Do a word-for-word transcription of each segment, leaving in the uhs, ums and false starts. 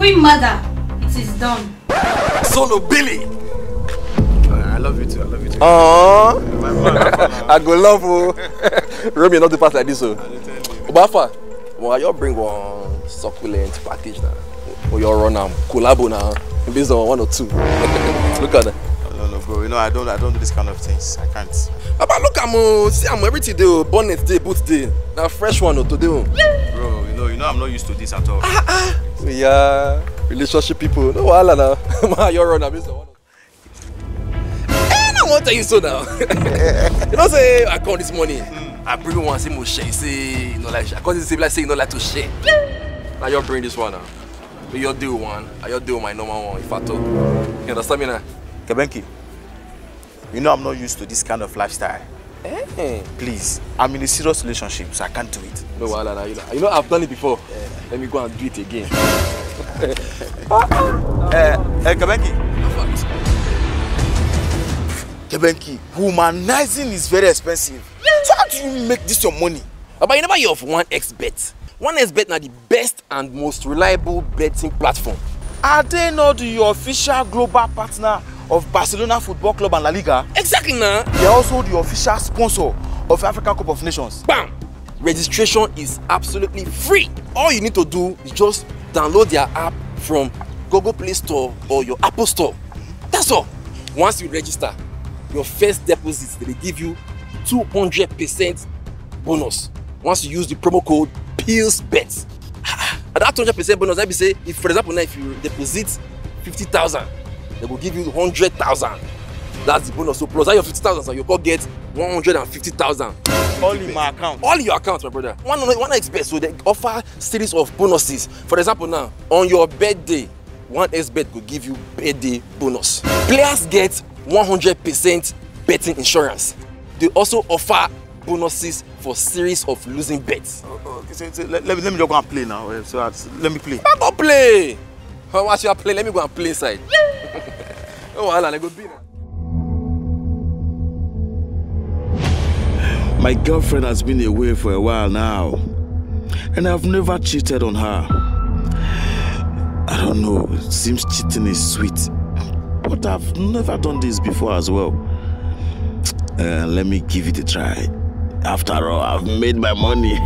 Queen mother, it is done. Solo Billy. I love you too. I love you too. Aww. My brother. I go love you. Romeo, not the pass like this. So. Obafa, well, you bring one succulent package now. Or you run am collabo now. Based on one or two. Look at that. No, no, bro. You know, I don't, I don't do this kind of things. I can't. About look am o, see am everything dey o, bonnet dey, boot dey. Na fresh one o today o. Bro, you know, you know, I'm not used to this at all. Yeah, relationship people. No wahala na. Ma, you run am based on one. Eh, I wan tell you so now. You know say I come this morning. I bring one say mo share. Say you know like I come say like say you know like to share. Now you bring this one now. You deal one. I your deal my normal one. If at all, you understand me now? Kebenki, you know I'm not used to this kind of lifestyle. Eh. Please, I'm in a serious relationship, so I can't do it. No wahala na you know. You know I've done it before. Let me go and do it again. Eh, eh, Kebenki. Kebenki, humanizing is very expensive. So how do you make this your money? But you never hear of one X bet. One X bet na the best and most reliable betting platform. Are they not the official global partner of Barcelona Football Club and La Liga? Exactly now. They are also the official sponsor of Africa Cup of Nations. Bam! Registration is absolutely free. All you need to do is just download their app from Google Play Store or your Apple Store. That's all. Once you register, your first deposit, they give you two hundred percent bonus once you use the promo code PILLSBET. And that two hundred percent bonus, I be say, if for example now, if you deposit fifty thousand, they will give you hundred thousand. That's the bonus. So plus that your fifty thousand, so you go get one hundred and fifty thousand. All in my account. All your accounts, my brother. One one X bet, so they offer series of bonuses. For example, now on your birthday, one X bet go give you birthday bonus. Players get one hundred percent betting insurance. They also offer bonuses for series of losing bets. Okay, so, so let, let me, let me just go and play now. eh, So I, let me play. I go play. How much you play? Let me go and play inside. Oh, wahala, let go be now. My girlfriend has been away for a while now, and I've never cheated on her. I don't know, it seems cheating is sweet, but I've never done this before as well. Uh, let me give it a try. After all, I've made my money.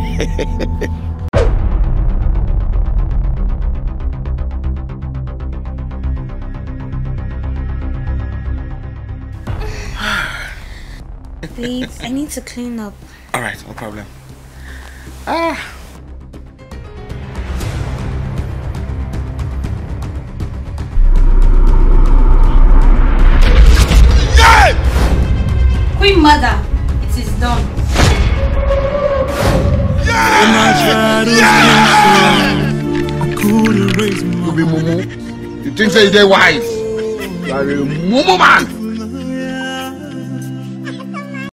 Babes, I need to clean up. All right, no problem. Ah. Queen mother, it is done. You be mumu. You think say you dey wise? You are a mumu man.